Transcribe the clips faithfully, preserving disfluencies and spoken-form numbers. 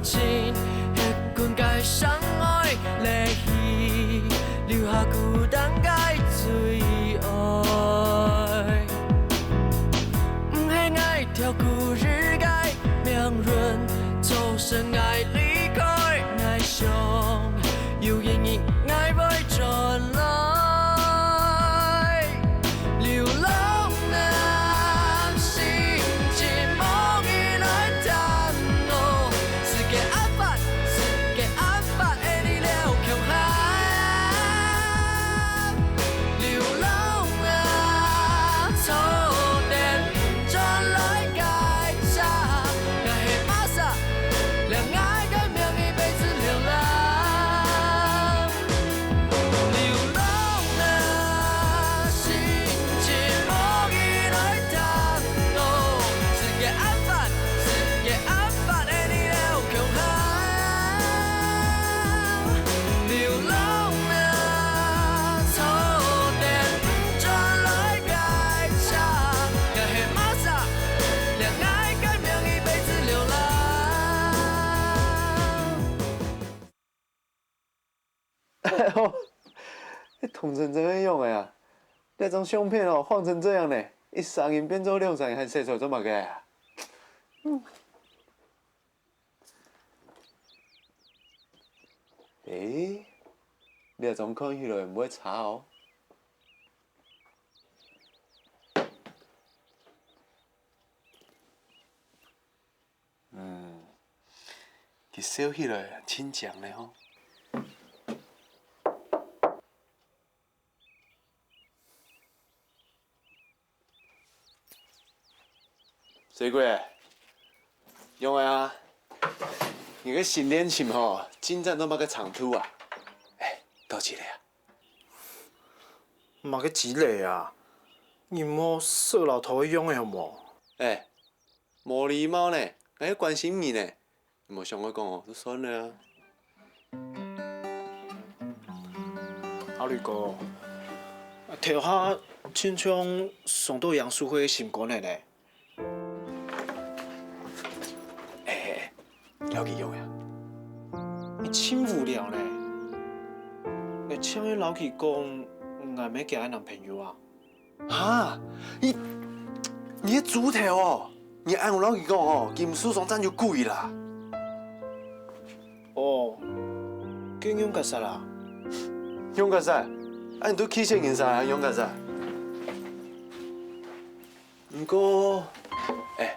盡歇睏个相愛，離去，留下孤單个最愛。毋係𠊎跳過日个命運，造成𠊎離開，𠊎想有一日𠊎會轉來。 流浪啊，心情無人來聽哦，世界暗淡，世界暗淡，愛你了共下。流浪啊，坐電轉來該站，𠊎係麼儕，了𠊎个名字變成流浪。 流浪啊，心情無人來聽哦，世界暗淡，世界暗淡，愛你了共下。流浪啊，坐電轉來該站，𠊎係麼儕，了𠊎个名字變成流浪。 你同真真个樣个啊！這張相片哦，放成這樣呢，一儕人變做兩儕人，還洗出來做麼个啊？嗯。誒，這張看起來毋會差哦。 嗯，佢笑起來盡靚呢吼。水鬼，仰仔啊？你个新戀情吼，進展到麼个程度啊？哎，到幾多啊？麼个幾多啊？你莫笑老頭个樣仔好無？哎， 無禮貌呢，𠊎係關心你呢，你無想愛講哦，就算了啊。阿雷哥，頭下親像傷著楊淑慧个心肝仔呢。哎，了解用呀。你盡無聊呢。你淨係摎佢講，𠊎毋係佢个男朋友啊。 哈，你，你个豬頭哦！你恁樣摎佢講哦，佢毋受傷正有鬼啦！哦，該仰結煞啊？仰結煞？啊，你都拒絕人煞，仰結煞？毋過，哎，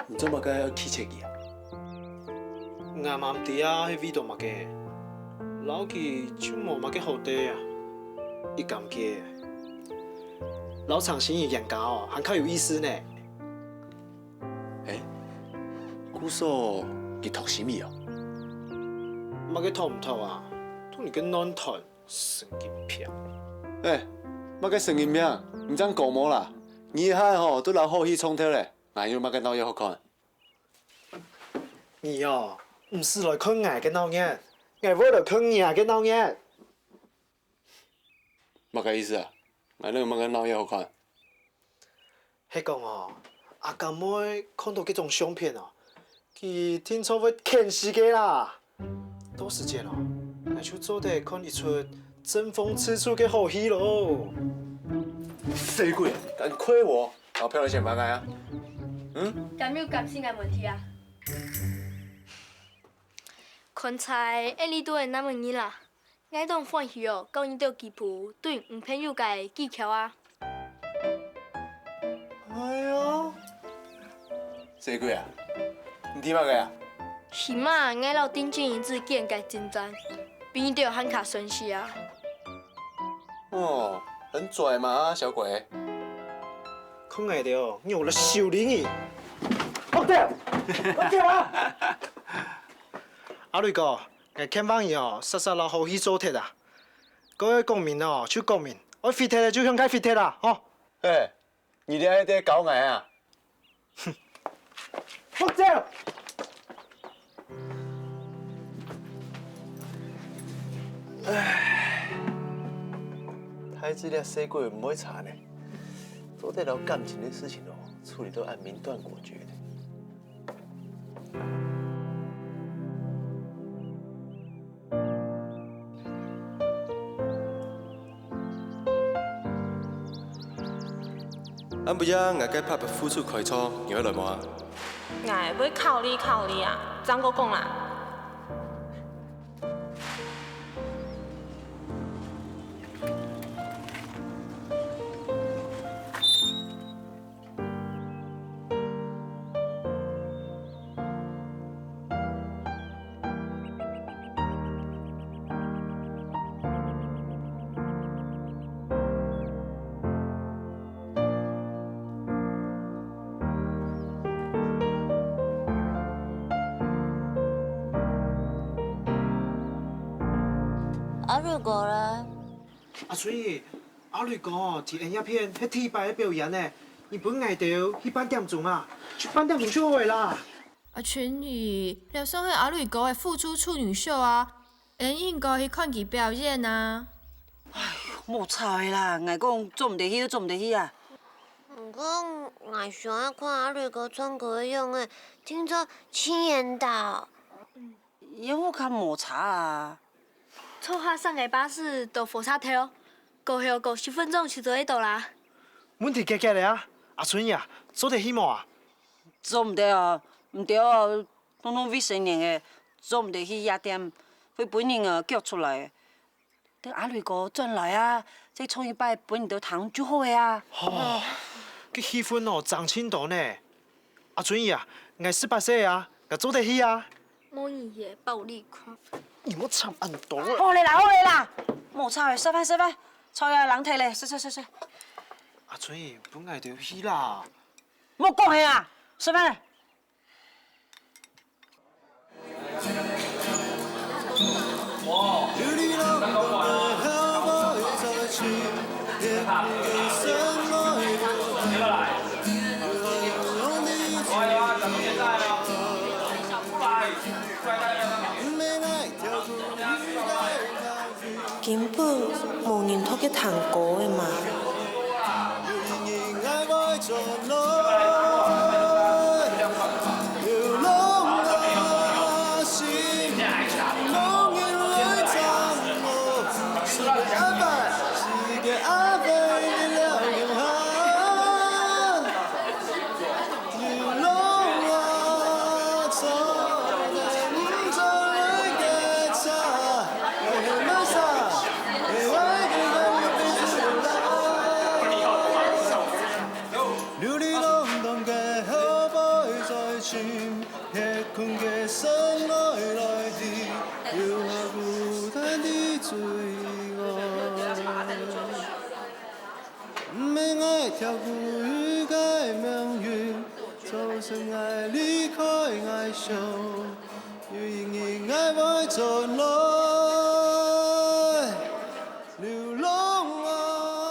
你做麼个愛拒絕佢啊？𠊎嘛毋知啊，係為著麼个，摎佢就無麼个好底啊。一感覺，摎長興人冤家哦，還較有意思呢。欸，故所佢讀心理哦？麼个讀毋讀啊？同你个亂彈，神經病！欸，麼个神經病？你正講無啦？你一下吼，都摎好戲撞忒咧。 𠊎有麼个鬧熱好看？你哦，毋使來看𠊎个鬧熱，𠊎會來看你个鬧熱。麼个意思啊？𠊎哪有麼个鬧熱好看？係講哦，阿甘妹看著該張相片哦，佢定著會譴死个啦！ 到時節哦，𠊎就做得看一齣爭風吃醋个好戲囉。死鬼，敢虧我，摎票錢還𠊎啊！嗯？敢有感情个問題啊？看在恁樣都會難為你啦，𠊎當歡喜哦，教你兜幾步對女朋友个技巧啊。 哎喲，死鬼啊！你知麼个啊？起碼𠊎摎丁俊英之間个進展，比你兜還較順序啊。哦，很跩嘛，小鬼。看𠊎兜，你有了修理你。放掉，放掉啊！阿雷哥，𠊎勸話你哦，煞煞摎好戲做忒啊！該愛講明哦，就講明；愛廢忒个就向該廢忒啊，吼！嘿， 你這係在教𠊎啊？放手！唉，大志這細鬼毋會差呢，做得摎感情个事情哦，處理到恁明斷果決呢。暗晡夜𠊎个pub附近開唱，你愛來無啊？𠊎會考慮考慮啊，正過講啦。 阿瑞哥咧？阿春姨，阿瑞哥在𫣆這片係第一擺个表演呢，你分𠊎兜去半點鐘啊，就半點鐘就好了啦。阿春姨，這算係阿瑞哥个復出處女秀啊， 𫣆應該去看佢表演啊。莫吵个啦，𠊎講做毋得去就做毋得去啊。毋過𠊎想愛看阿瑞哥唱歌个樣仔，聽說盡緣投。煙霧較無差啊。坐下上个巴士到火車頭，過後過十分鐘就做得到啦。問題解決了啊，阿春姨啊，做得去無啊？做毋得啊，毋得啊，通通未成年个，做毋得去夜店，會分人啊逐出來。 等阿瑞哥轉來啊，再唱一擺分你兜聽就好个啊。吼，該氣氛哦，爭盡多呢。阿春姨啊，𠊎十八歲啊，𠊎做得去啊。無你个暴力狂。你莫插恁多啊。好了啦，好了啦，莫吵了，食飯食飯，吵了人忒了，食食食食。阿春姨，分𠊎兜去啦。莫講了啊，食飯。 根本無人討佢聽歌个嘛。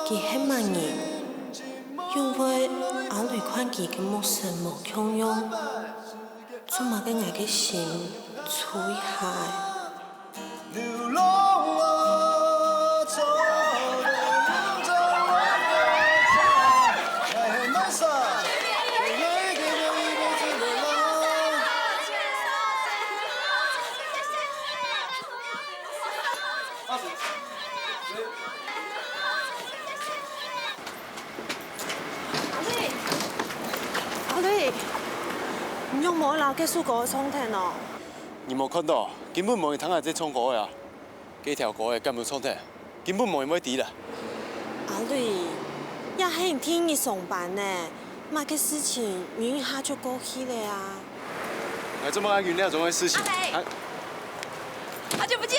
佢係麼人？仰會阿雷看佢个目神無共樣？做麼个𠊎个心惆一下仔？ 阿雷，阿雷，你仰無摎該首歌唱忒哦？你無看到，根本無人聽𠊎在唱歌个啊！該條歌个敢有唱忒，根本無人會知啦。阿雷，這係你第二日上班呢，麼个事情忍一下就過去了啊！𠊎做麼个忍這種个事情？阿雷，啊，好久不見！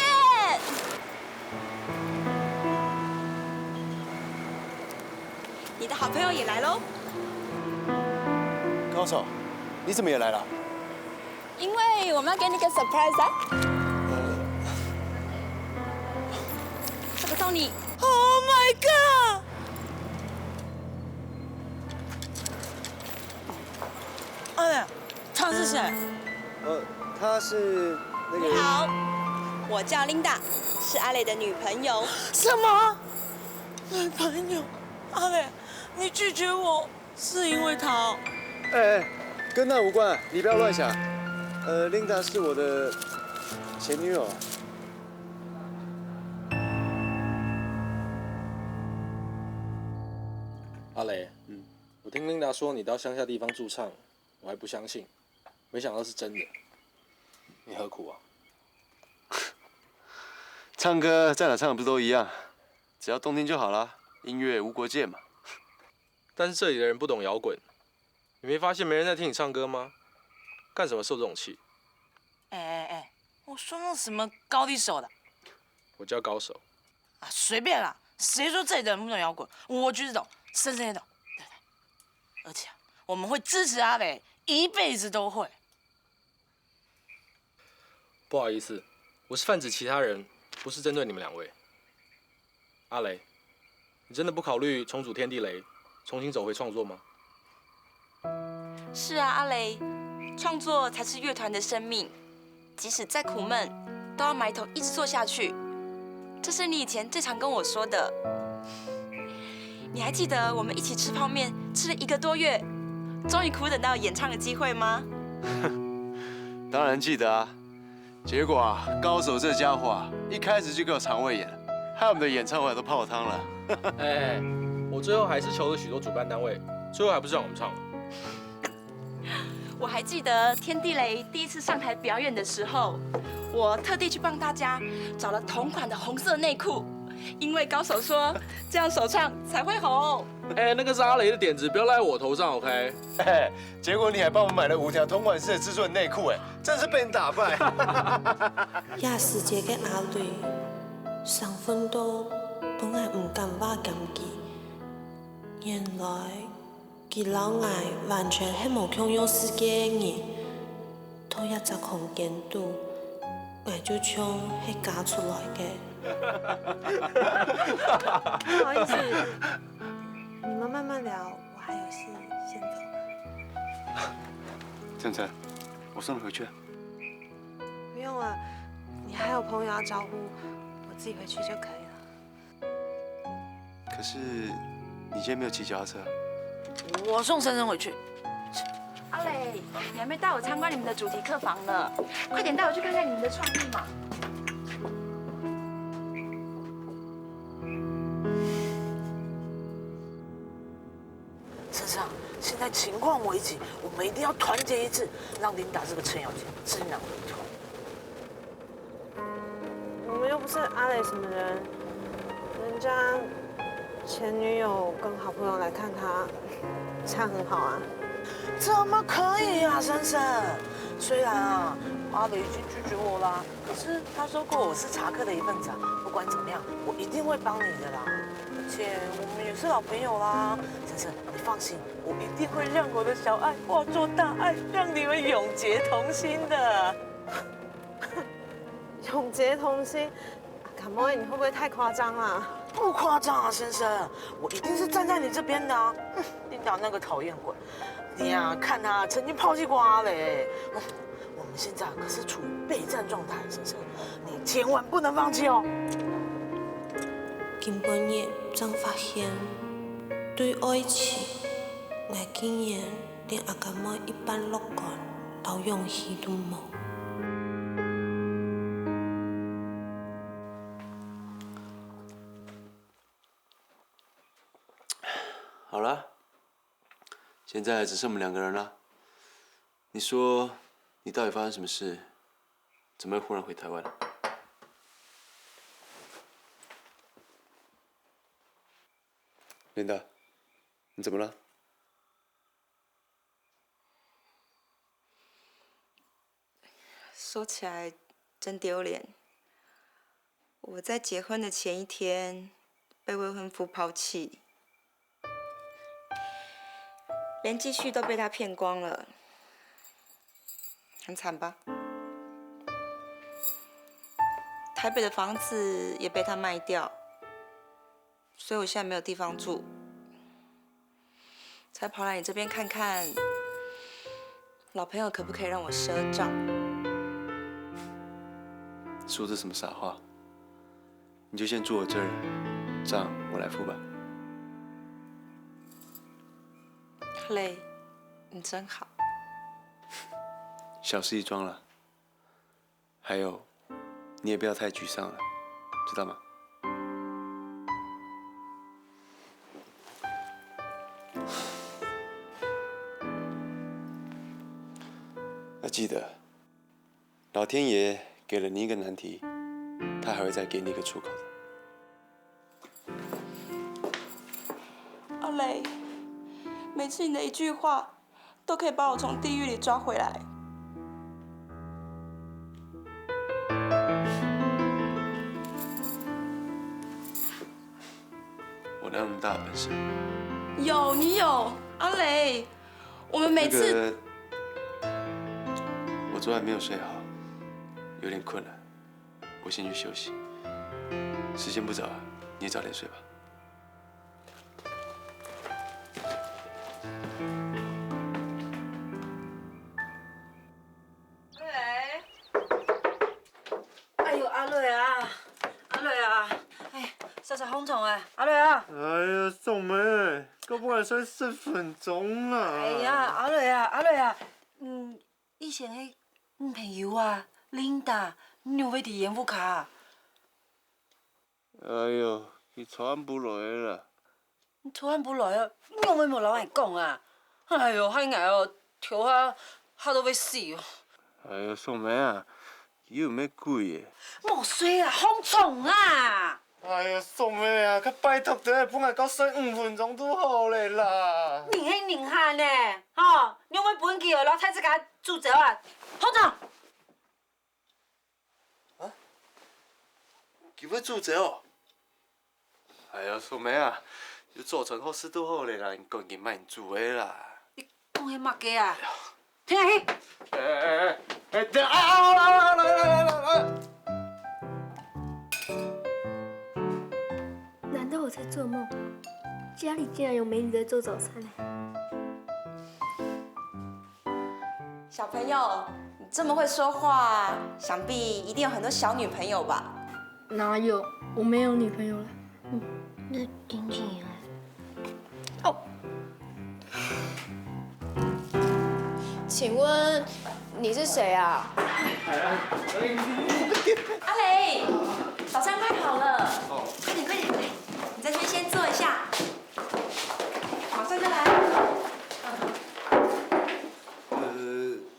你的好朋友也來嘍。高手，你怎麼也來了？因為我們要給你個surprise啊。這個送你。Oh my god！哎呀，他是誰？呃，他是那個……你好，我叫Linda，是阿雷的女朋友。什麼？女朋友？阿雷，你拒絕我是因為他哦？哎哎，跟那無關，你不要亂想。呃，Linda是我的前女友。阿雷，嗯，我听 Linda 说你到乡下地方驻唱，我还不相信，没想到是真的。你何苦啊？唱歌在哪唱不都一样，只要动听就好啦，音乐无国界嘛。但是这里的人不懂摇滚，你没发现没人在听你唱歌吗？干什么受这种气？哎哎哎，我说那什么高低手的？我叫高手。啊，随便啦，谁说这里的人不懂摇滚？我就是懂，深深也懂，对不对？而且啊，我们会支持阿雷，一辈子都会。不好意思，我是泛指其他人，不是针对你们两位。阿雷，你真的不考虑重组天地雷，重新走回创作吗？是啊，阿雷，创作才是乐团的生命，即使再苦闷，都要埋头一直做下去。这是你以前最常跟我说的。你还记得我们一起吃泡面，吃了一个多月，终于苦等到演唱的机会吗？当然记得啊，结果啊，高手这家伙啊，一开始就给我肠胃炎，害我们的演唱会都泡汤了。哎，我最后还是求了许多主办单位，最后还不是让我们唱。我还记得天地雷第一次上台表演的时候，我特地去帮大家找了同款的红色内裤，因为高手说这样首唱才会红。哎，那个是阿雷的点子，不要赖我头上，OK？结果你还帮我买了五条同款式的蜘蛛人内裤，哎，真是被你打败。夜市街个阿雷，生分到分𠊎毋敢話佢。原來佢摎𠊎完全係無共樣世界个人，在一隻空間肚，𠊎就像係加出來个。不好意思，你们慢慢聊，我还有事，先走了。晨晨，我送你回去。不用了，你还有朋友要招呼，我自己回去就可以了。可是你今天没有骑脚踏车。我送晨晨回去。阿磊，你还没带我参观你们的主题客房呢，快点带我去看看你们的创意嘛。晨晨，现在情况危急，我们一定要团结一致，让琳达这个程咬金知难而退。我们又不是阿磊什么人，人家前女友跟好朋友来看他，这样很好啊。怎么可以啊，晨晨？虽然啊，阿磊已经拒绝我啦，可是他说过我是茶客的一份子啊，不管怎么样，我一定会帮你的啦。而且我们也是老朋友啦，晨晨，你放心，我一定会让我的小爱化作大爱，让你们永结同心的。永结同心，阿妹，你会不会太夸张啊？不夸张啊，晨晨，我一定是站在你这边的啊！哼，琳达那个讨厌鬼，你啊，看他曾经抛弃过阿磊。我们现在可是处于备战状态，晨晨，你千万不能放弃哦。今晡日正發現，對愛情，𠊎竟然連阿甘妹一半樂觀摎勇氣都無。好了，现在只剩我们两个人了。你说，你到底发生什么事？怎么会忽然回台湾？琳达，你怎么了？说起来真丢脸。我在结婚的前一天被未婚夫抛弃，连积蓄都被他骗光了，很惨吧？台北的房子也被他卖掉，所以我现在没有地方住。 才跑来你这边看看，老朋友可不可以让我赊账？说这什么傻话？你就先住我这儿，账我来付吧。阿磊，你真好。小事一桩了。 还有，你也不要太沮丧了，知道吗？记得，老天爷给了你一个难题，他还会再给你一个出口的。阿雷，每次你的一句话，都可以把我从地狱里抓回来。我哪有那么大的本事？有，你有，阿雷。我们每次……那个，我昨晚没有睡好，有点困了，我先去休息。时间不早了，你也早点睡吧。 哎呦，阿瑞啊，阿瑞啊，哎，煞煞風筒啊，阿瑞啊。哎呀，宋妹，可不可以睡十分钟啦？哎呀，阿瑞啊，阿瑞啊，嗯，以前个女朋友啊，Linda，你有會在煙霧下啊？ 哎喲，佢昨暗晡來个啦。昨暗晡來啊？你有無摎𠊎講啊？哎喲，害𠊎哦，頭下嚇到會死哦。哎喲，宋妹啊，佢又毋係鬼个。莫睡啊，風筒啊！哎喲，宋妹啊，較拜託兜，分𠊎過睡五分鐘就好了啦。你係人客呢，吼，你有無分佢哦，摎大自家煮走啊？風筒！ 啊？佢會煮酒哦？哎呀，素梅啊，有祖傳好勢就好了啦，你趕緊莫煮个啦。你講个麼个啊？聽下去。哎哎哎哎，哎，等下，啊，好了好了，來來來來來。難道我在做夢？家裡竟然有美女在做早餐呢。 小朋友，你這麼會說話，想必一定有很多小女朋友吧？哪有？我沒有女朋友了。嗯，那丁靜怡呢？哦，請問你是誰啊？阿雷，早餐快好了，快點快點快點，你在這邊先坐一下。 馬上就來。呃，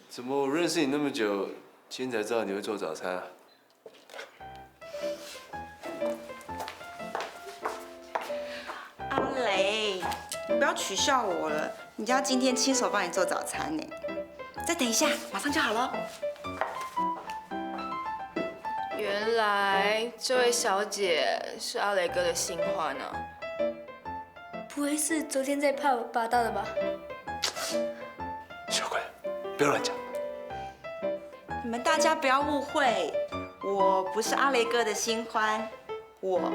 怎麼我認識你那麼久，今天才知道你會做早餐啊？阿雷，你不要取笑我了，人家今天親手幫你做早餐呢。再等一下，馬上就好了。原來這位小姐是阿雷哥的新歡啊。 不會是昨天在pub把到的吧？小乖，不要亂講。你們大家不要誤會，我不是阿雷哥的新歡，我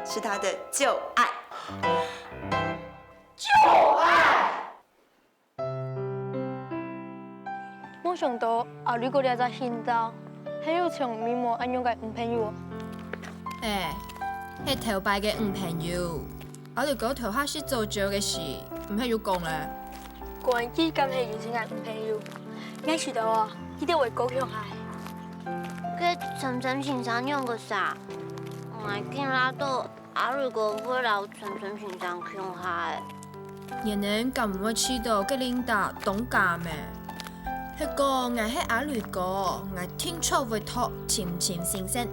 是他的舊愛。舊愛！ 無想到阿雷哥這隻行頭，還有像美貌恁樣个女朋友哦。哎，係頭擺个女朋友。阿雷哥頭下食早朝个時，毋係有講咧？管佢敢係以前个女朋友，𠊎知道啊，佢兜會過鄉下。該琛琛先生仰結煞？𠊎緊恅著 阿雷哥會摎琛琛先生共下欸。你等敢毋會試著該Linda當假咩？係講𠊎係阿雷哥，𠊎定著會擇琛琛先生。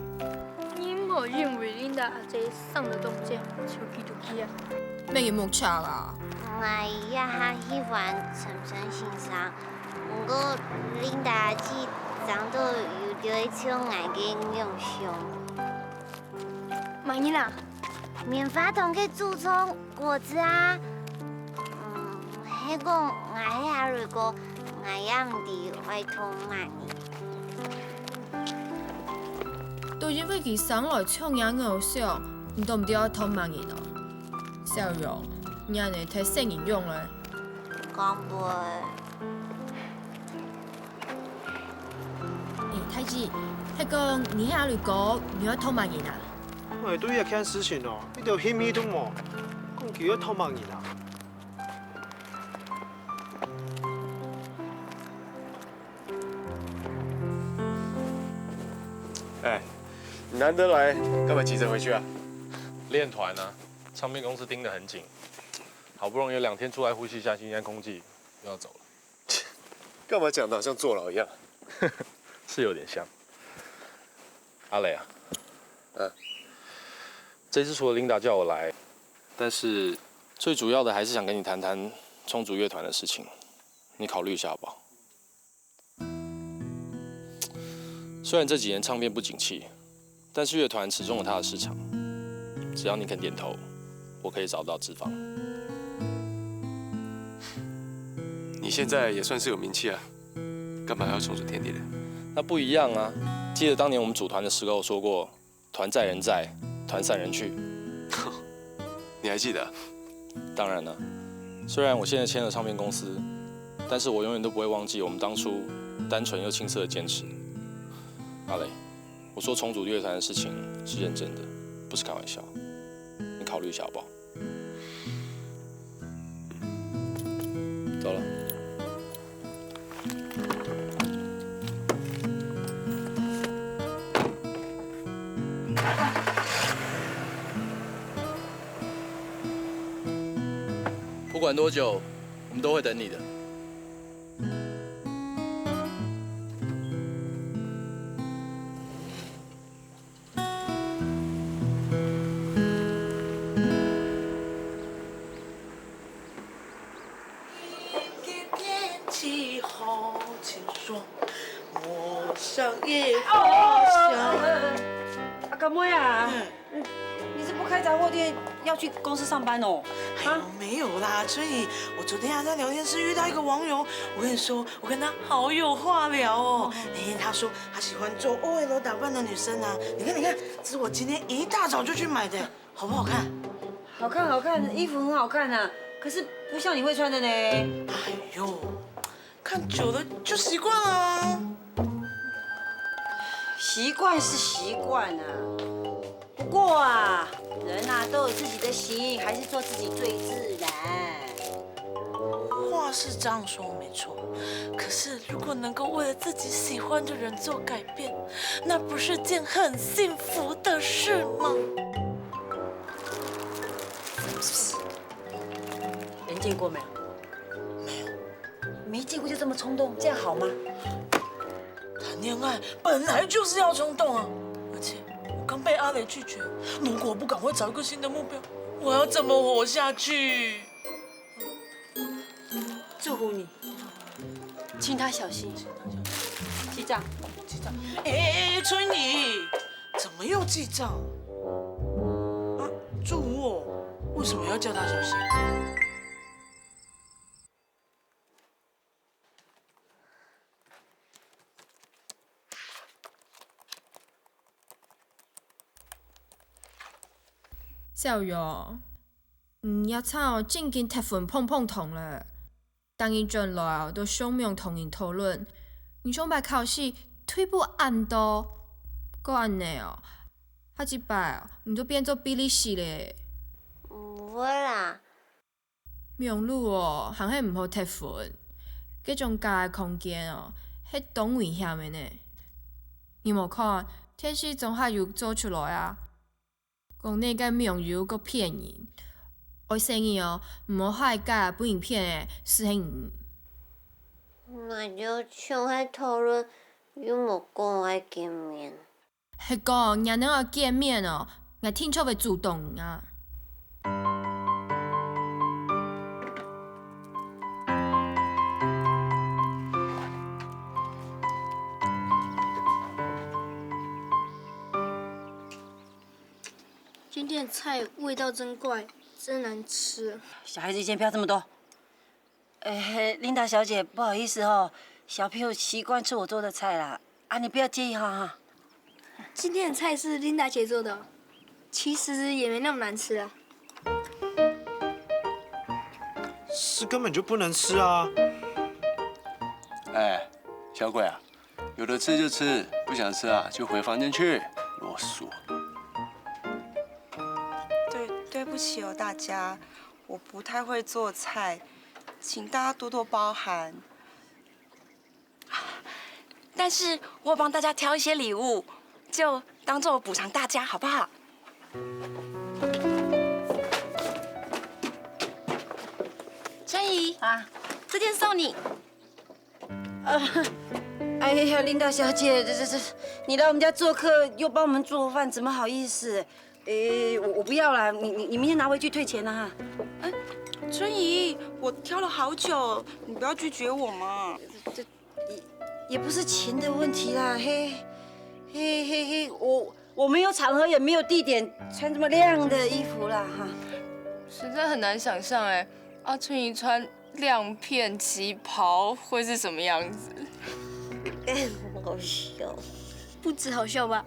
你毋好因為Linda阿姊生到當靚，就記住佢啊！乜你目赤啊！𠊎也係喜歡琛琛先生，毋過Linda阿姊生到有兜像𠊎个偶像。 麼人啊？棉花糖个主唱果子啊。嗯，係講𠊎係阿雷哥，𠊎也毋知愛擇麼人。都因為佢生來像若偶像，你都毋知愛擇麼人哦？小勇，你恁呢忒細人樣咧。 講過。欸，大姊，係講你係阿雷哥，你愛擇麼人啊？𠊎對這件事情哦，一兜興趣都無，講佢愛擇麼人啊？欸，你難得來，幹嘛急著回去啊？練團啊，唱片公司盯得很緊，好不容易有兩天出來呼吸一下新鮮空氣，又要走了。幹嘛講得好像坐牢一樣？是有点像。阿磊啊，嗯，这次除了 Linda 叫我来，但是最主要的还是想跟你谈谈重组乐团的事情，你考虑一下好不好？虽然这几年唱片不景气，但是乐团始终有它的市场，只要你肯点头，我可以找到资方。你现在也算是有名气啊，干嘛要重组天地人？那不一样啊！记得当年我们组团的时候说过，团在人在，团散人去。你还记得？当然了，虽然我现在签了唱片公司，但是我永远都不会忘记我们当初单纯又青涩的坚持。阿磊，我说重组乐团的事情是认真的，不是开玩笑。你考虑一下好不好？走了。不管多久，我们都会等你的。阿甘妹啊，你是不开杂货店，要去公司上班哦？哎呦，没有啦，春雨，我昨天还在聊天室遇到一个网友，我跟你说，我跟他好有话聊哦。哎，他说他喜欢做 O L 打扮的女生啊，你看，你看，这是我今天一大早就去买的，好不好看？好看，好看，衣服很好看啊，可是不像你会穿的呢。哎呦，看久了就习惯了。习惯是习惯啊，不过啊，人啊都有自己的型，还是做自己最自然。话是这样说没错，可是如果能够为了自己喜欢的人做改变，那不是件很幸福的事吗？人见过没有？没有。没见过就这么冲动，这样好吗？谈恋爱本来就是要冲动啊，而且我刚被阿雷拒绝，如果不赶快找一个新的目标，我要怎么活下去？祝福你，请他小心。记账，记账。哎，春雨，怎么又记账？啊，祝福我，为什么要叫他小心？小玉，你藥厂哦，正經忒分碰碰糖了。逐日轉來哦，都上網同人討論，你上擺考試退步恁多，過恁呢哦，下一擺哦，你就變做比利時咧。毋會啦， 網路哦，還係毋好忒分。該種假个空間哦，係當危險个呢。你無看，電視中下有做出來啊！講你个網友个騙人，愛細義哦，毋好害假分人騙个，死人。𠊎兜像係討論，又無講愛見面。 係講，若等愛見面哦，𠊎定著會阻擋你啊。今天的菜味道真怪，真难吃。小孩子意见不要这么多。 呃，Linda 小姐，不好意思哦，小朋友习惯吃我做的菜啦，啊，你不要介意哈哈。今天的菜是 Linda 姐做的，其实也没那么难吃啊。是根本就不能吃啊！哎，小鬼啊，有的吃就吃，不想吃啊就回房间去，啰嗦。对，对不起哦，大家。 我不太会做菜，请大家多多包涵。但是我有帮大家挑一些礼物，就当做补偿大家，好不好？春雨啊，这件送你。呃，哎呀，琳达小姐，这这这，你来我们家做客，又帮我们做饭，怎么好意思？诶，我我不要啦，你你你明天拿回去退钱了哈。春姨，我挑了好久，你不要拒绝我嘛。这也也不是钱的问题啦，嘿嘿嘿嘿，我我没有场合，也没有地点穿这么亮的衣服啦哈。实在很难想象哎，阿春姨穿亮片旗袍会是什么样子？好笑。不止好笑吧？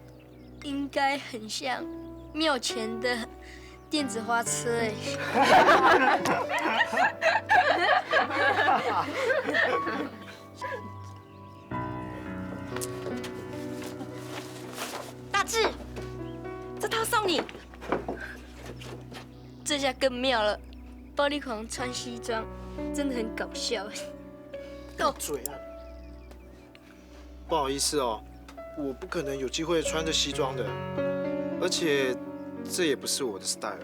应该很像没有钱的电子花痴哎。大志，这套送你。这下更妙了，暴力狂穿西装，真的很搞笑哎。闭嘴啊！不好意思哦，我不可能有机会穿着西装的，而且这也不是我的 style。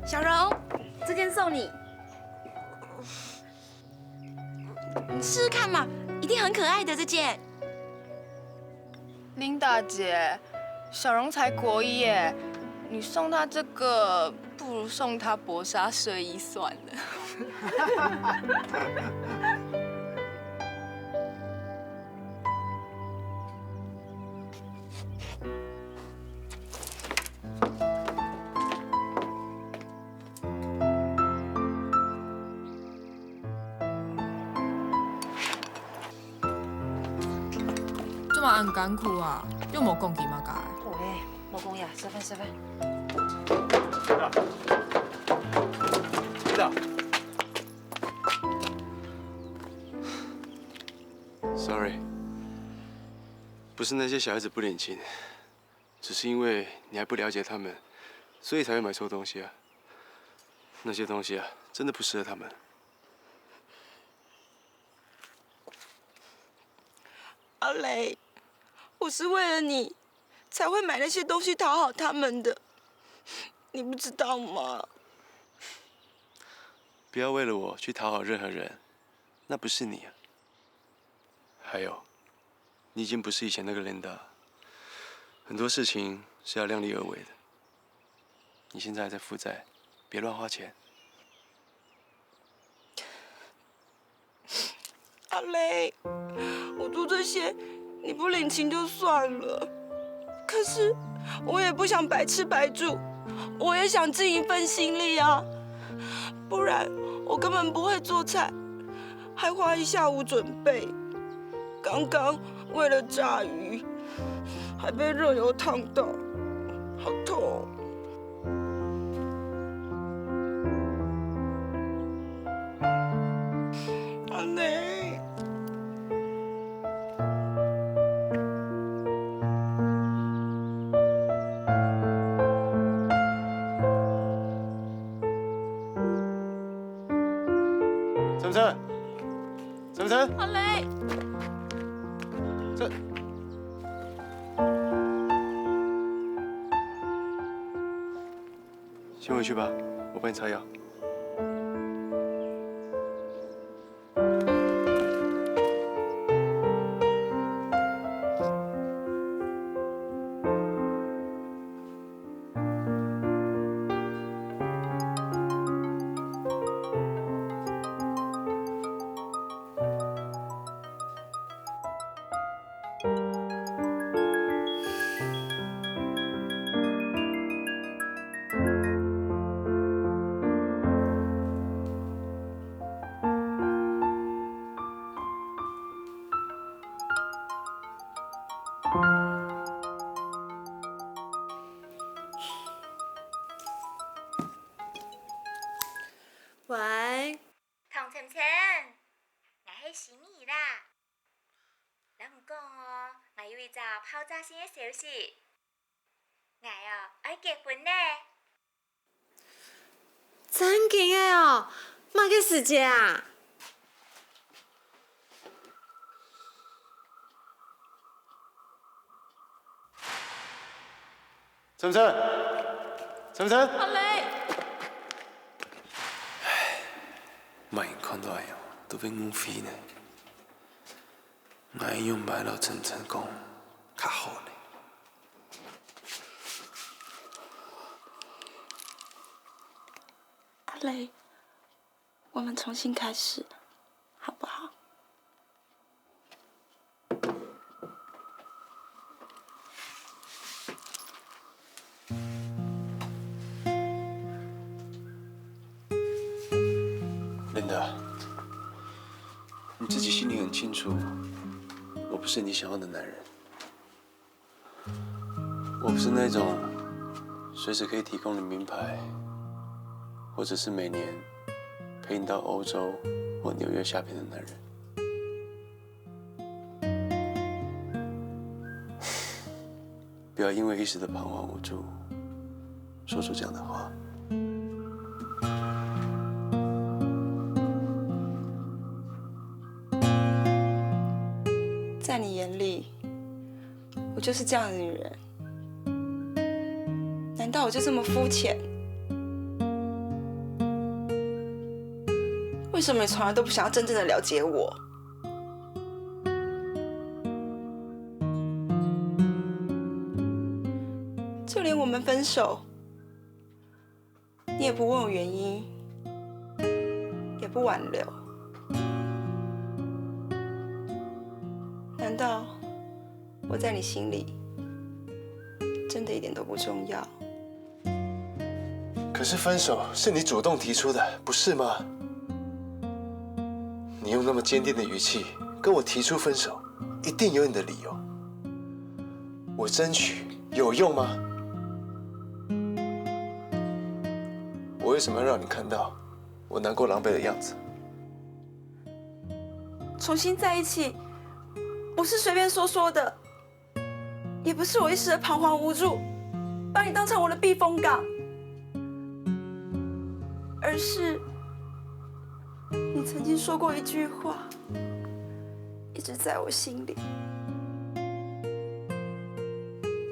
小荣，这件送你，你试试看嘛，一定很可爱的这件。 琳达姐，小荣才国一耶，你送她这个，不如送她薄纱睡衣算了。做么恁艱苦啊？又無講佢麼个？喂，老公呀，吃饭吃饭。真的。Sorry，不是那些小孩子不领情，只是因为你还不了解他们，所以才会买错东西啊。那些东西啊，真的不适合他们。阿雷，我是为了你才会买那些东西讨好他们的，你不知道吗？不要为了我去讨好任何人，那不是你啊。还有，你已经不是以前那个 Linda，很多事情是要量力而为的。你现在还在负债，别乱花钱。阿雷，我做这些你不领情就算了，可是我也不想白吃白住，我也想尽一份心力啊，不然我根本不会做菜，还花一下午准备。刚刚为了炸鱼，还被热油烫到，好痛。阿雷。晨晨，晨晨，阿雷，这，先回去吧，我帮你擦药。 喂，唐晨晨，𠊎係心怡啦。摎你講哦，𠊎有一隻爆炸性个消息。𠊎哦，愛結婚了。正經个哦，麼个時節啊？晨晨，晨晨。阿雷，莫看到恁樣，都會誤會呢。𠊎仰般摎晨晨講較好呢？阿雷，我們重新開始，好不好？ Linda，你自己心裡很清楚，我不是你想要的男人。我不是那種隨時可以提供你名牌，或者是每年陪你到歐洲或紐約shopping的男人。不要因為一時的彷徨無助，說出這樣的話。在你眼裡，我就是這樣的女人。難道我就這麼膚淺？為什麼你從來都不想要真正的了解我？就連我們分手，你也不問我原因，也不挽留。難道我在你心裡真的一點都不重要？可是分手是你主動提出的，不是嗎？你用那麼堅定的語氣跟我提出分手，一定有你的理由。我爭取有用嗎？我為什麼要讓你看到我難過狼狽的樣子？重新在一起，不是隨便說說的，也不是我一時的彷徨無助，把你當成我的避風港，而是你曾經說過一句話，一直在我心裡。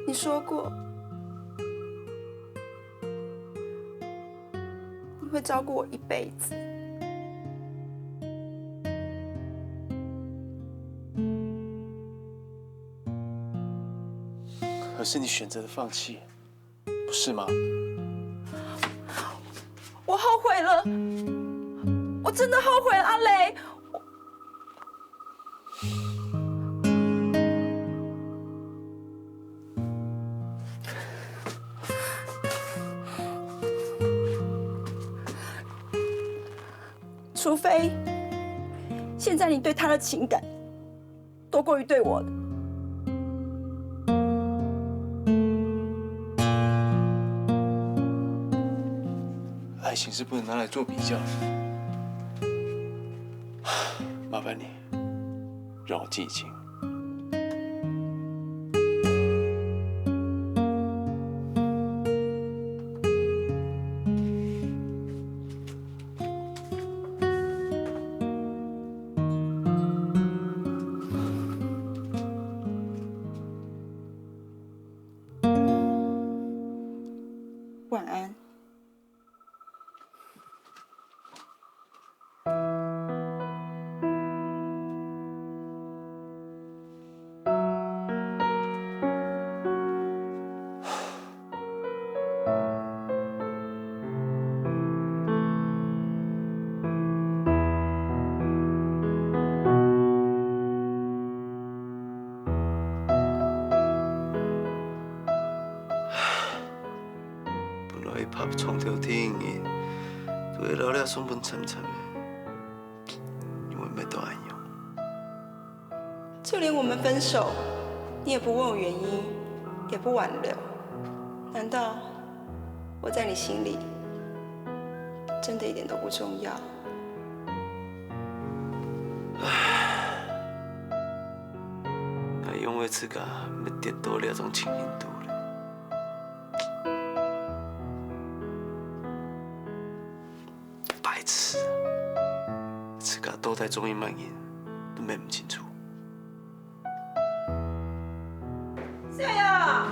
你說過，你會照顧我一輩子。可是你選擇了放棄，不是嗎？我後悔了，我真的後悔了，阿雷。 除非現在你對他的情感多過於對我的。愛情是不能拿來做比較的。麻煩你，讓我靜一靜。 晚安。本來一拍長條電影，都會摎這送分晨晨个，因為毋係都恁樣。就連我們分手，你也不問我原因，也不挽留，難道我在你心裡真的一點都不重要？ 𠊎仰會自家會跌到這種情形肚咧？白痴，自家到底中意麼人，都摸毋清楚。小雅，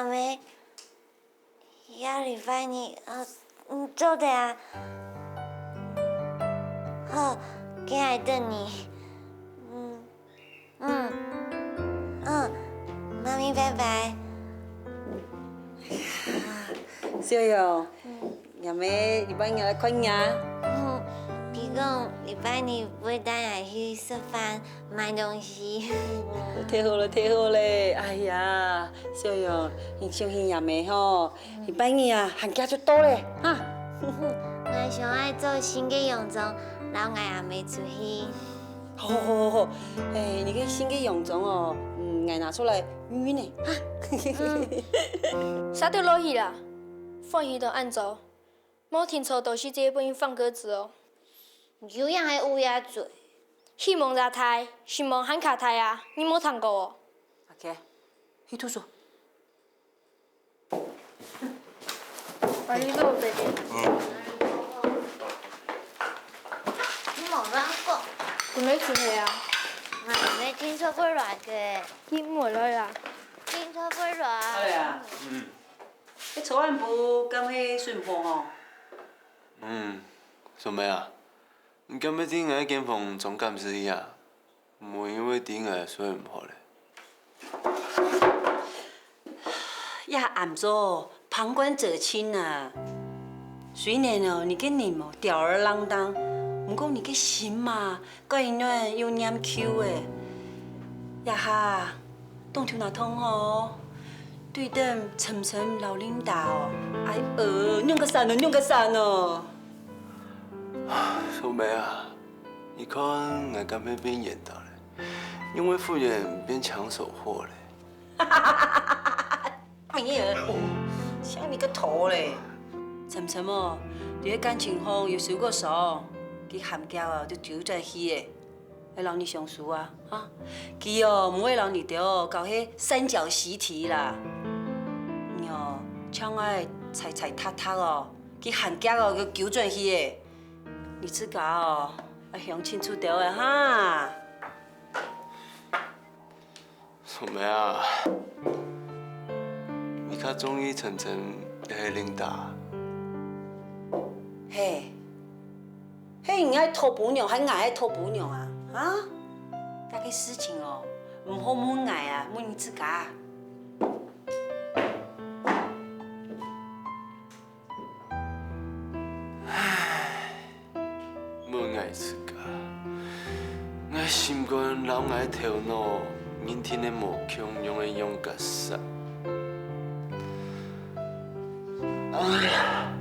阿姆，下禮拜日，呃，嗯，做得啊。好，今日等你。嗯，嗯，嗯，媽咪，拜拜。小勇，阿姆禮拜日來看你啊。嗯，佢講禮拜日會帶𠊎去食飯、買東西。太好了，太好了！哎呀，小勇，你相信阿姆吼，禮拜日啊，寒假就到了，哈。𠊎想愛著新个洋裝，摎𠊎阿姆出去。好好好好好，哎，你个新个洋裝哦，嗯，𠊎拿出來熨呢，哈。嗯，煞到落去啦，歡喜到恁早，無定著都係自家分人放鴿子哦。有影係烏鴉嘴。希望也大，失望還較大啊！你無聽過哦？OK，去讀書。 快啲做，姐姐。嗯。你無亂講。準備出去啊。哎，你聽說過來个？你莫來啦。聽說過來。哎呀，嗯。你昨暗晡敢係睡毋好吼？嗯，小妹啊，你敢愛佇𠊎間房裝監視器啊？ 無因為知𠊎睡毋好咧。這暗做旁觀者清啊。雖然哦，你个人哦吊兒郎當，毋過你个心嘛，蓋暖又念舊誒。這下當頭那痛哦，對等晨晨摎琳達哦，哎呃，仰結煞哦，仰結煞哦。小妹啊， 你看𠊎敢係變緣投咧，仰會忽然變搶手貨咧？哎呀，想你个頭咧！晨晨哦，在感情項有受過傷，佢寒假哦就走轉去咧，愛摎你相輸啊，哈！佢哦毋會摎你兜搞該三角習題啦。你哦，像愛踩踩踏踏哦，佢寒假哦就走轉去咧。 你自家哦，愛想清楚兜仔哈。小妹啊，你較中意晨晨也係琳達？嘿，係你愛討餔娘，還𠊎愛討餔娘啊？啊？這个事情哦，毋好問𠊎啊，問你自家。 唉，問𠊎自家，𠊎心肝摎𠊎頭腦認定个無共樣个仰結煞。哎呀！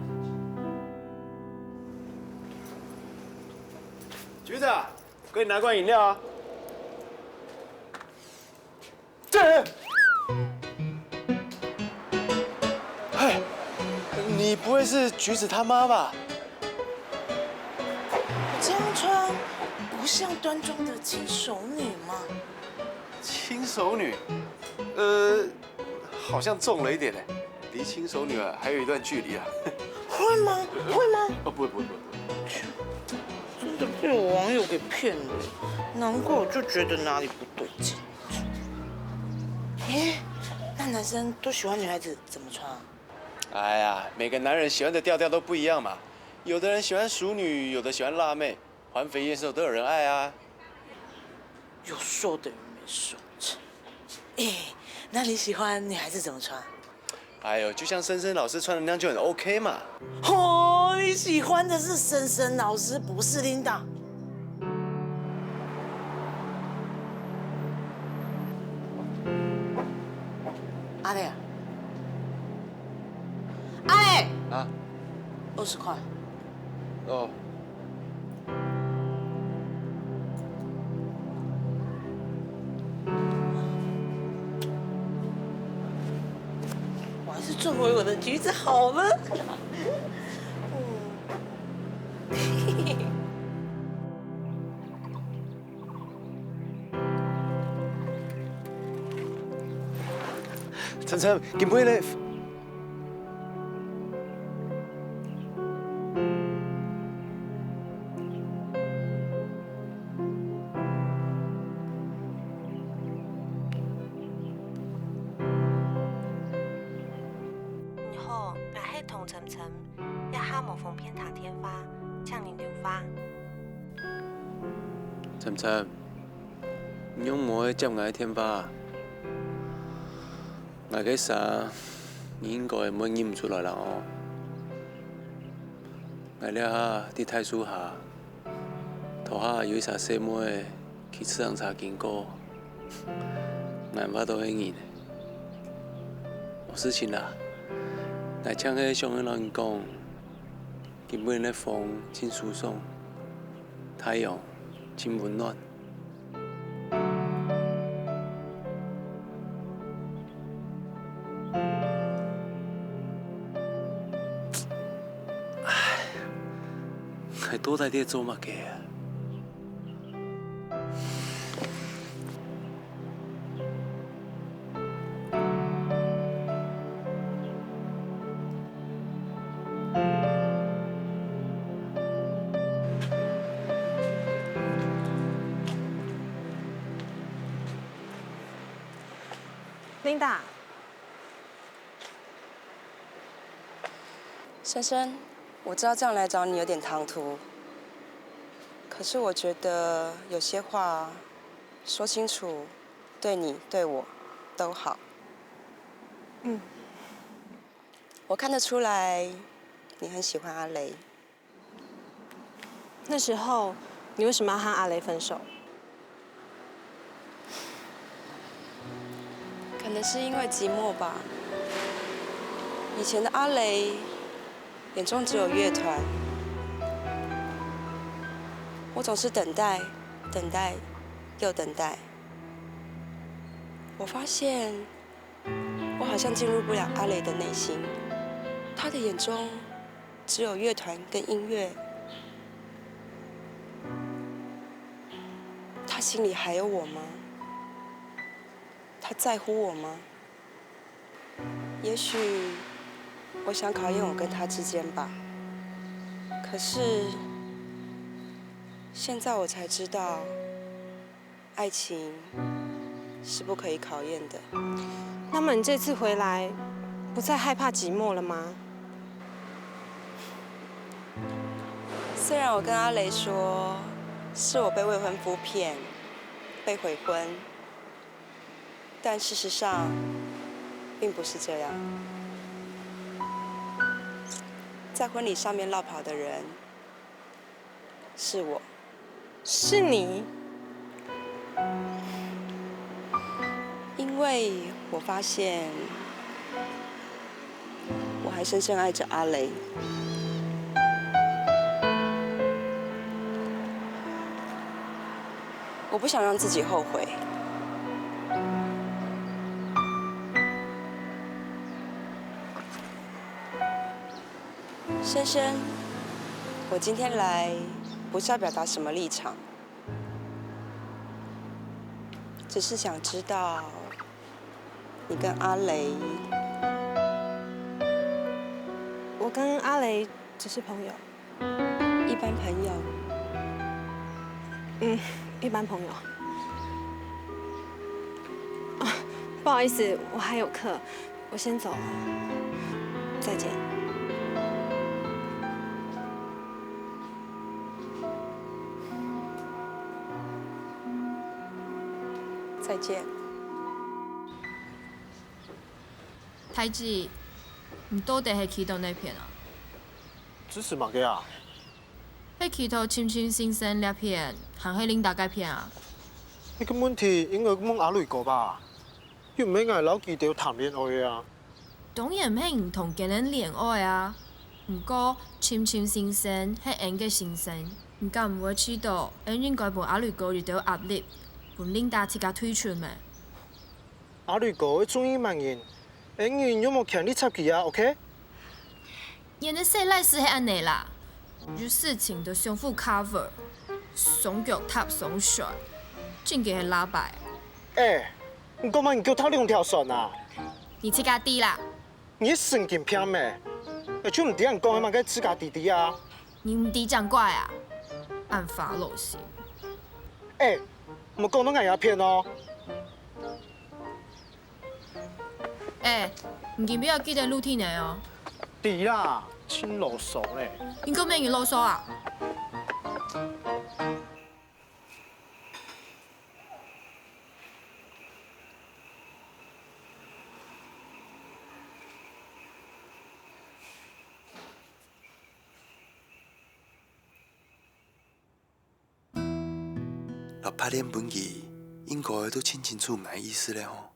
橘子，給你拿罐飲料啊。 這！嗨，你不會是橘子他媽吧？這樣穿不像端莊的輕熟女嗎？輕熟女？呃，好像重了一點呢，離輕熟女啊還有一段距離啊。會嗎？會嗎？哦，不會，不會，不會，不會。真的被我網友給騙了，難怪我就覺得哪裡不對勁。 欸，那男生都喜歡女孩子怎麼穿啊？哎呀，每個男人喜歡的調調都不一樣嘛。有的人喜歡淑女，有的喜歡辣妹，環肥燕瘦都有人愛啊。有說等於沒說。欸，那你喜歡女孩子怎麼穿？ 哎喲，就像森森老師穿的那樣就很OK嘛。哦，你喜歡的是森森老師，不是琳達。阿磊啊，阿磊，啊？二十塊。 哦。我還是做回我的橘子好了。嗯。 晨晨，今晡日咧。尋尋，這下無方便打電話，請你留話。尋尋，你仰無愛接𠊎个電話？𠊎个聲，你應該毋會認毋出來啦哦。𠊎這下在大樹下，頭下有一儕細妹 騎自行車經過，𠊎毋知係人。無事情啦，𠊎淨係想愛摎你講，今晡日个風真舒爽，太陽真溫暖。 𠊎到底在做麼个啊？Linda， 先生，我知道这样来找你有点唐突，可是我觉得有些话说清楚，对你对我都好。嗯。我看得出来，你很喜欢阿雷。 那时候你为什么要和阿雷分手？可能是因为寂寞吧。以前的阿雷眼中只有乐团，我总是等待，等待，又等待。我发现我好像进入不了阿雷的内心，他的眼中 只有乐团跟音乐。他心里还有我吗？他在乎我吗？也许我想考验我跟他之间吧。可是现在我才知道， 爱情是不可以考验的。那么你这次回来，不再害怕寂寞了吗？虽然我跟阿雷说，是我被未婚夫骗，被悔婚，但事实上并不是这样。在婚礼上面落跑的人是我。 是你？因为我发现我还深深爱着阿雷，我不想让自己后悔。先生，我今天来不是要表达什么立场， 只是想知道你跟阿雷。我跟阿雷只是朋友。一般朋友？嗯，一般朋友。啊，不好意思，我还有课， 我先走了，再见。再见。太子，你到底係去到哪片啊？這係麼个啊？係去到尋尋先生這片，還係Linda該片啊？這个問題應該問阿雷哥吧？ 又毋係𠊎摎佢兜談戀愛个啊。當然毋係你同佢等戀愛啊。毋過，尋尋先生係𫣆个先生，你敢毋會試著𫣆應該分阿雷哥一兜壓力，分Linda自家退出咩？阿雷哥會中意麼人，𫣆人又無權利插佢啊，OK？ 你个細倈仔係恁仔啦，有事情就相互cover，雙腳踏雙船，真个係喇叭。欸，你講麼个？你腳踏兩條船啊？你自家知啦。你係神經病咩？欸，就毋知人講个麼个自家知知啊？你毋知正怪啊，恁花老心。欸，莫講到𠊎這片哦。欸，你今晡日愛記得錄音仔哦。知啦，真囉嗦咧。你講咩人囉嗦啊？ 六八年分佢，應該都盡清楚𠊎意思咧吼。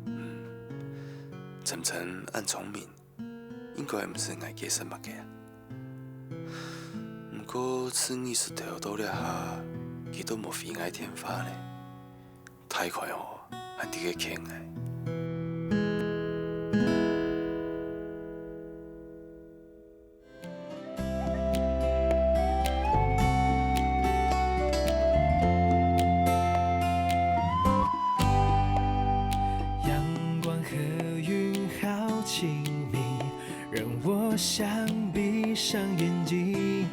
嗯，晨晨恁聰明，應該毋使𠊎解釋麼个啊。毋過自二十頭到這下，佢都無回𠊎電話咧。 大概吼，還在該譴𠊎。陽光和雲好親密，讓我想閉上眼睛。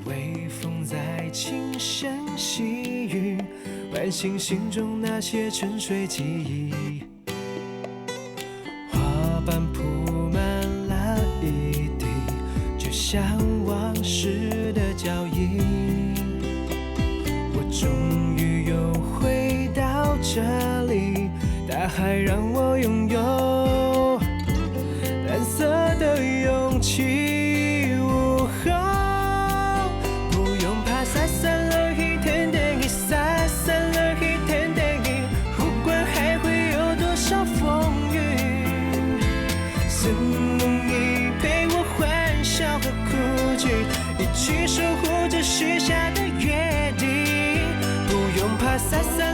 微風在輕聲細語，喚醒心中那些沉睡記憶。花瓣鋪滿了一地，就像往事的腳印。我終於又回到這裡，大海讓我擁有 藍色的勇氣，嗚吼。不用怕，撒撒落去，天天去，撒撒落去，天天去，不管還會有多少風雨。是你陪我歡笑和哭泣，一起守護著許下的約定。不用怕，撒撒